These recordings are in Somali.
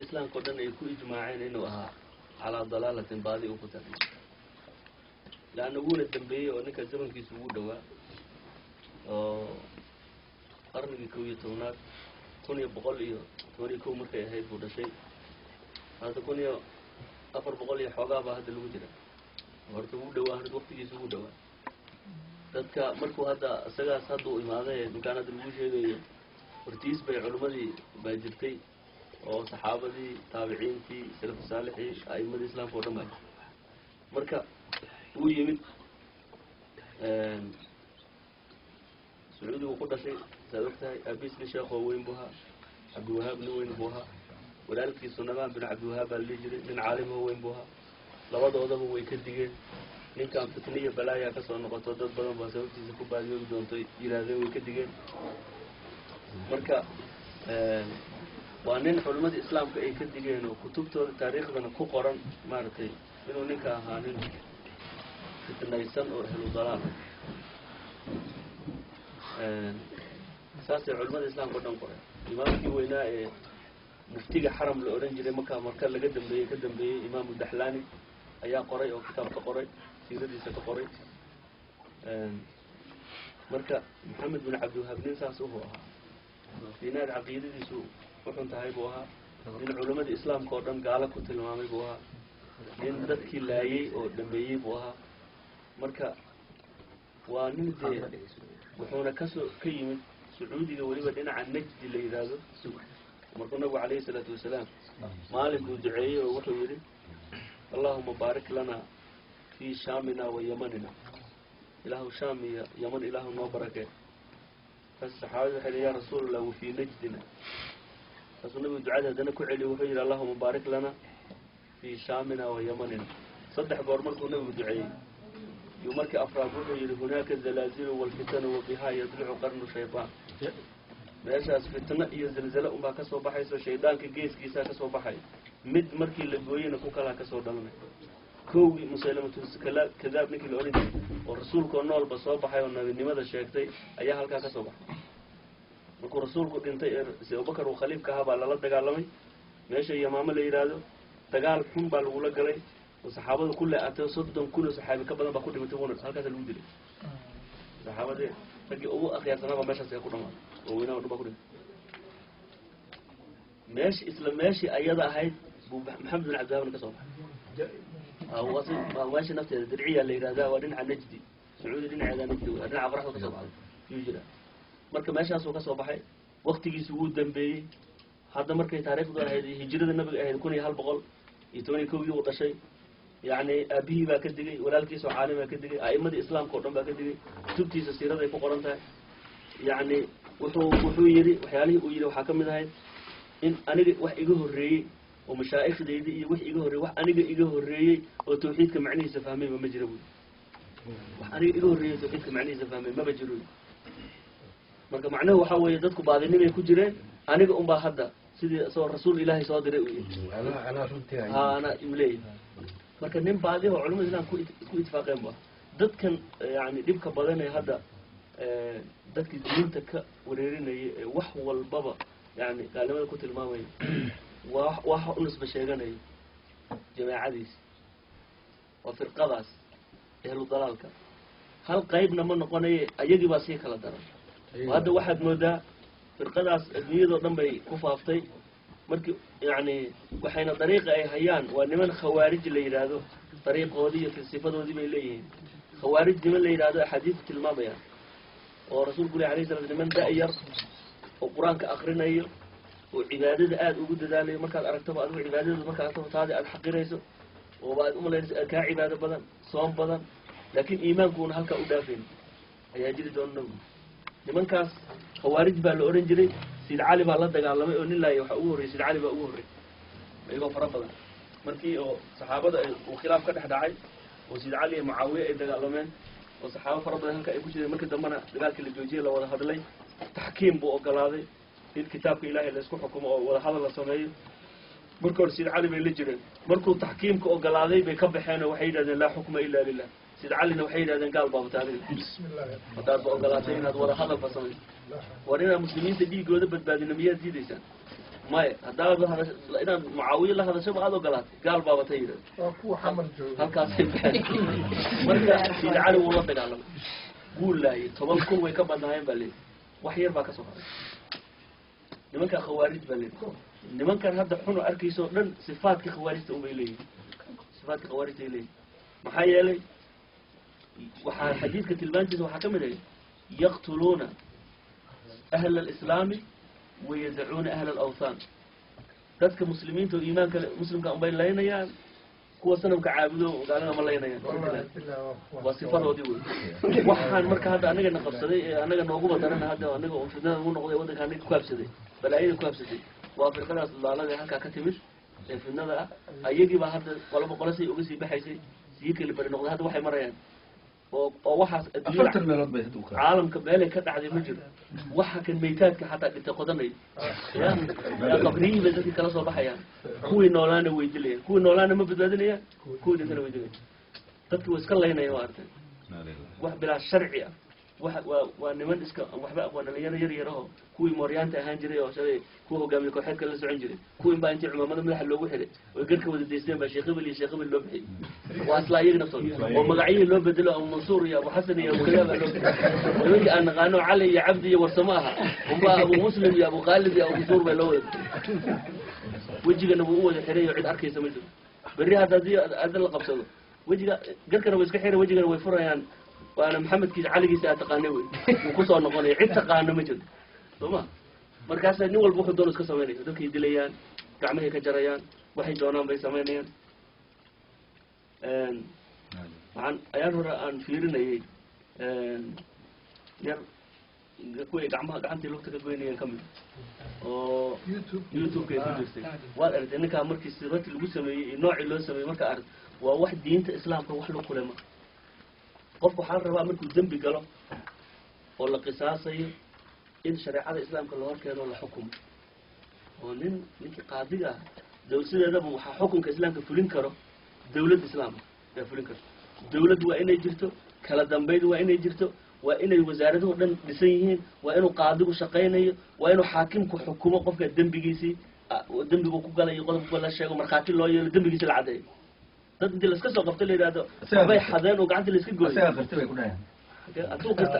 islaamka o dhan ay ku ijmaaceen inuu ahaa calaa dalaalatin baadi uu ku tagnay, leanna wuuna dambeeyey oo ninka zamankiisa ugu dhowaa oo qarnigii 11aad 1111 markay ahayd buu dhashay. Hadda 1400 iyo xoogaa baa hadda lagu jira. Horta wuu dhowaa, horta waqtigiisa ugu dhowaa dadka markuu hadda isagaas hadda u imaaday. Ninkaan hadda lagu sheegayo hortiis bay culimmadii baa jirtay oo saxaabadii, taabiciintii, salafu saalixii, a'imadii islaamka o dhan baa jirtay. Marka wuu yimid Sacuudigu ku dhashay, saad og tahay. Aabiis nin sheekoo weyn buu ahaa, Cabdiwahaab, nin weyn buu ahaa. Walaalkiisu Namaan bin Cabdiwahaab baa la dhihi jiray, nin caalimho weyn buu ahaa. Labadoodaba way ka digeen ninkan fitniya balaayaa ka soo noqoto, dad badan baa sababtiisa ku baadiyoobi doonto yidhaahdeen, way ka digeen. Marka waa nin culimmada islaamka ay ka digeen oo kutubtooda taariikhdana ku qoran, maaragtay, inuu ninka ahaa nin fitnaysan oo ehlu dalaal. Saasay culimmada islaamka o dhan qoreen. Imaamkii weynaa ee muftiga xaram la odhan jiray marka marka laga dambeeyey ka dambeeyey, Imaamu Daxlani, ayaa qoray oo kitaab ka qoray, siiradiisa ka qoray. Marka Maxamed bin Cabdiwahaab nin saas wuxuu ahaa dinaad caqiidadiisu uxun tahay buu ahaa, nin culimmadii islaamka oo dhan gaalo ku tilmaamay buu ahaa, nin dadkii laayey oo dhameeyey buu ahaa. Marka waa nin dee wuxuuna kasoo ka yimid Sacuudiga, weliba dhinaca Najdi la yidhaahdo. Markuu nabigu calayhi isalaatu wasalaam maalin buu duceeyey oo wuxuu yidhi: "Allahuma baarik lana fii shaamina wa yamanina." Ilaahu Shaam iyo Yaman ilaahu noo barakee. Kaas saxaabadi waxay lihi: "Ya Rasuulallah, wa fii Najdina?" Kaasuu nabigu ducadii haddana ku celiyo, wuxuu yidhi: "Allahuma baarik lana fii shaamina wa yamanina." Saddex goor markuu nabigu duceeyey yuu markii afraad wuxuu yidhi: "Hunaaka zalaazilu walfitanu wa bihaa yadlucu qarnu shaytaan." Meeshaas fitno iyo zalzalo unbaa ka soo baxayso, shaydaanka geeskiisaa ka soo baxay, mid markii la gooyeyna ku kalaa kasoo dhalanay. Kowgii Musaylamatu Kadaab ninkii la odhan jiray oo rasuulkoo noolba soo baxay oo nabinimada sheegtay ayaa halkaa ka soo baxay. Markuu rasuulku dhintay ee si Abubakar uu khaliifka ahaa baa lala dagaalamay meesha Yamaamo la yidhaahdo. Dagaal xun baa lagula galay oo saxaabada ku le-atay, 30,000 oo saxaabi ka badan baa ku dhimatay, wuuna halkaasa lagu dilay. Saxaabadii raggii ugu akhyaarsanaa baa meeshaas ku dhamaaday oo weynaa o dhan baa ku dhintay meeshi. Isla meeshii ayada ahayd buu Maxamed bin Cabdiwahabna ka soo baxay. Meesha nafteeda Dirciya la yidhahdaa, waa dhinaca Najdi, Sacuudi dhinaceeda Najdi, dhinaca qoraxda ka soo baxday yuu jiraa. Marka meeshaasuu ka soo baxay, waktigiisi wuu dambeeyey. Hadda markay taariikhdu ahayd hijrada nabiga ahayd 1111-kii uu dhashay. Yacni aabihii baa ka digay, walaalkiisoo caalim baa ka digay, a'imadii islaamka o dhan baa ka digay, kutubtiisa siiraday ku qoran tahay. Yacni wuxuu yidhi, waxyaalihii uu yidhi waxaa ka mid ahayd in aniga wax iga horreeyey oo mashaa'ikhdeydii iyo wax iga horreeyey, wax aniga iga horreeyey oo tawxiidka macnihiisa fahmayba ma jira buy. Wax aniga iga horreeyey oo tawxiidka macnihiisa fahmay maba jiro. Marka macnuhu waxaa weeye dadku baadinimay ku jireen, aniga unbaa hadda sidii isagoo rasuul ilaahay soo diray uu yihi ha ana uu leeyahay. Marka nin baadiho culamada islamka ku itifaaqeen bu dadkan yani dhibka badan ee hadda dadka diinta ka wareerinaya ee wax walbaba yani gaalnimada ku tilmaamaya, waa waxa u nisba sheeganayo jamaacadiis, waa firqadaas ehlu dalaalka. Hal qaybna ma noqonaye, ayagii baa sii kala daran. Oo hadda waxaad moodaa firqadaas adduunyadao dhan bay ku faaftay. Markii yacni waxayna dariiqa ay hayaan waa niman khawaarij la yidhaahdo, dariiqoodii iyo sifadoodii bay leeyihiin. Khawaarij niman la yidhahdo axaadiistu tilmaamayaan oo rasuulku leh alayh salam, niman da-yar oo qur-aanka akrinayo oo cibaadada aada ugu dadaalayo, markaad aragtaba adigu cibaadadooda markaad aragtaba taadi aada xaqirayso ooba aad umalaynayso aad kaa cibaado badan, soom badan, laakiin iimaankuuna halkaa u dhaafayn ayaa jiri doona nabigu. Nimankaas khawaarij baa la odhan jiray. Sayid Cali baa la dagaalamay oo nin laaya waxaa ugu horreyay Sayid Cali baa ugu horreyay, iyagoo fara badan. Markii oo saxaabada ay uu khilaaf ka dhex dhacay oo Sayid Cali iyo Mucaawiye ay dagaalameen oo saxaabo fara badan halka ay ku jireen, markii dambena dagaalkii la joojiyey, la wada hadlay, taxkiim buu ogolaaday in kitaabka ilaahay la isku xukumo oo wada hadal la sameeyo. Marka hore Sayid Cali bay la jireen, markuu taxkiimka ogolaaday bay ka baxeen oo waxay yidhahdeen: "Laa xukma ila lilah." Sayid Calina waxay yidhahdeen: "Gaal baabata adiga haddaad ba ogolaatay inaad wada hadalba samayso. War inaad muslimiinta dhiigooda badbaadina miyaad diidaysaan?" Maya, haddaad inaad Mucaawiye la hadashaba aada ogolaatay, gaal baaba ta yidhahda. Waa kuwa Xamar jooga. Halkaasay baxeen. Marka Sayid Cali wuu la dagaalamay, wuu laayay, 10,000 way ka badnaayeen baa leeyihi, wax yar baa ka soo haray. Nimankaa khawaarij baa leeyihi. Nimankan hadda xunu arkaysa oo dhan sifaadka khawaarijta unbay leeyihin, sifaadka khawaarijta ay leeyihin. Maxaa yeelay, waxaa xadiidka tilmaantiisa waxaa ka mid ahay yaqtuluuna ahla alislaami wayadacuuna ahla alawthan. Dadka muslimiinta oo iimaanka muslimka unbay laynayaan, kuwa sanamka caabudo gaalada ma laynayaan. Waa sifadoodii wey. Waxaan marka hadda anagana qabsaday ee anaga nooguba darana, hadda anaga un fitnada ugu noqday, waddanka anaga ku habsaday, balaayada ku habsatay, waa firqadaas daalada ee halkaa ka timid ee fitnada ah. Ayagii baa hadda qoloba qolo say uga sii baxaysay, sii kala bari noqday. Hadda waxay marayaan oo waxaas adduunyada 40 meelood bay hadda u kala caalamka meelay ka dhacday ma jiro. Waxa kan maytaadka xataa dhintay qodanayo ya yaa qabriyihii bay dadkii kala soo baxayaan. Kuwii noolaana way dilayaan, kuwii noolaana ma badbaadinayaan, kuwii dhintana way dilayaan. Dadki way iska laynayaan. Waa artay wax bilaa sharci ah. Wax waa niman iska waxba aqoon, dhalinyaro yar yaraho, kuwii mooryaanta ahaan jiray oo shalay kuwa hogaamiye kooxeedka la socon jiray, kuwii baa intii cumaamada madaxa loogu xiray oy garka wada daysteen baa Sheekh Hebel iyo Sheekh Hebel loo bixiyey. Waa isla iyaga naftooda oo magacyihii loo bedelo, Abu Mansuur iyo Abu Xasan iyo Abu kadaa baa loo bedelo. Nimankii aan naqaano Cali iyo Cabdi iyo Warsamo aha unbaa Abu Muslim iyo Abu Khaalid iyo Abu Mansuur bay loo wada. Wejigana wuu u wada xiray oo cid arkaysa ma jiro. Berri hadda haddii hadda la qabsado, wejiga garkana way iska xiray, wejigana way furayaan, waana Maxamedkiisa Caligiisa aad taqaanay wey wuu kusoo noqonaya. Cid taqaano ma jiro, soo ma? Markaasa nin walba wuxuu doono iska samaynaya. Dadkay dilayaan, gacmahay ka jarayaan, waxay doonaan bay samaynayaan. Waxaan ayaan hore aan fiirinayay yar kuway gacmaha gacantii lugta ka goynayeen ka mid oo YouTube-ka ay ku jirtay. Waad aragtay ninkaa markii sirati lagu sameeyey iyo noocii loo sameeyey. Marka arag, waa wax diinta islaamka wax la kulema. Qofku waxaa la rabaa markuu dembi galo oo la qisaasayo in shareecada islaamka la hor keeno, la xukumo, oo ninkii qaadiga ah. Sideedaba waxaa xukunka islaamka fulin karo dawladda islaamka yaa fulin karto. Dawladdu waa inay jirto, kala dambayd waa inay jirto, waa inay wasaaraduhu dhan dhisan yihiin, waa inuu qaadigu shaqaynayo, waa inuu xaakimku xukumo qofka dembigiisii, dembigu ku galay iyo qodobku la sheego, markhaati loo yeelo, dembigiisi la caddeeyo. Dad intii laska soo qabto la yidhahdo waxbay xadeen oo gacanta la iska gooyo. Asagaa qirtay bay ku dhahayaan. Hadduu qirta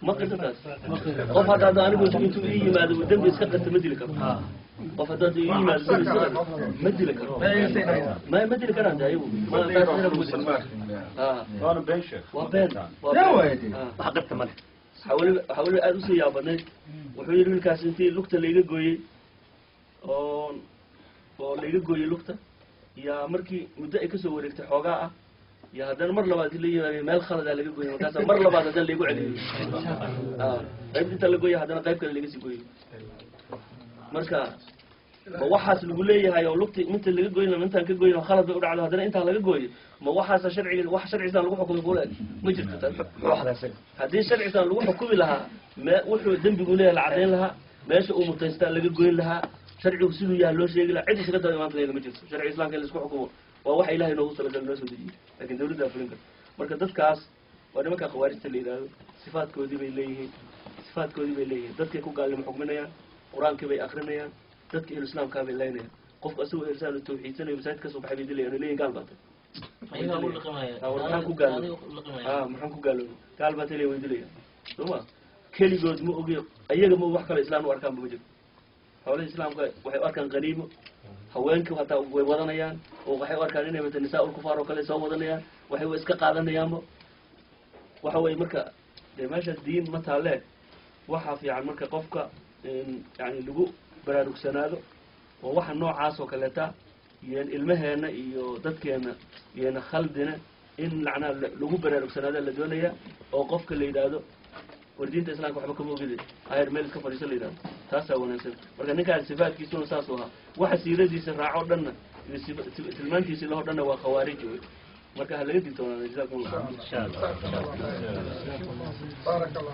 ma qirta taas. Qof hadda hadda anigu intuu ii yimaado uu dembi iska qirta ma dili karo. Qof hadda ii yimaado dembi iska qirta ma dili karo, ma dili karaan de ayagu. Waana been, sheekh. Waa been, waa yaa been. waayade. Wax qirta male. Waxaa weliba aada usii yaabadnayd, wuxuu yidhi wiilkaas intii lugta laiga gooyey oo laiga gooyey lugta, yaa markii muddo ay kasoo wareegtay xoogaa ah, iyo haddana mar labaad la yimaadey meel khaladaa laga gooyey. Markaasa mar labaad haddana laigu celiyey, qayb inta la gooyay haddana qayb kale laga sii gooyey. Marka ma waxaas lagu leeyahay oo lugti inta laga goyn, intaan ka goyn oo khalad bay u dhacdo, haddana intaa laga gooyo, ma waxaasa sharciga, wax sharcisan lagu xukumay kula eg ma jirto taas. Haddii sharcisan lagu xukumi lahaa, me wuxuu dembigu leeyahay la caddayn lahaa, meesha uu mutaystaa laga goyn lahaa, sharcigu siduu yahay loo sheegi lahaa, cid isaga daba imaanta leeda ma jirto. Sharciga islaamka in laisku xukumo waa waxa Ilahay noogu talagalay, noo soo dejiyey, laakiin dawladdaa fulin karta. Marka dadkaas waa nimanka khawaarijta la yidhaahdo. Sifaadkoodii bay leeyihiin, sifaadkoodii bay leeyihiin. Dadkay ku gaalnimo xukminayaan, qur-aankii bay akrinayaan, dadka ehlu islaamkaa bay laynayaan. Qofku asagoo ehlu islaam tawxiidsanayo masaajid ka soo baxay bay dilayaan oo leeyihin gaal baa tahay. War maxaan ku gaaloobay? Maxaan ku gaaloobay? Gaal baa tahay, way dilayaan, soo ma? Keligood ma ogi, ayaga ma wax kale islaam u arkaanba ma jiro. Xoolihii islaamka waxay u arkaan qaniimo, haweenkii hataa way wadanayaan oo waxay u arkaan inay mata nisaa ul kufaar oo kale soo wadanayaan, waxay iska qaadanayaanba. Waxa weye marka dee meesha diin ma taalee. Waxaa fiican marka qofka in yani lagu baraarugsanaado oo waxa noocaas oo kaleeta yeen ilmaheena iyo dadkeena yeena khaldina in macnaha lagu baraarugsanaado la doonaya, oo qofka la yidhaahdo war diinta islaamka waxba kama ogide, ayar meel iska fadhiiso la yidhahdo, taasaa wanaagsan. Marka ninkaas sifaadkiisuna saasuu ahaa, waxa siiradiisa raaco dhanna iyo tilmaantiisi laho dhanna waa khawaarij wey. Marka ha laga digtoonaado. Jazakum Allah. بارك الله.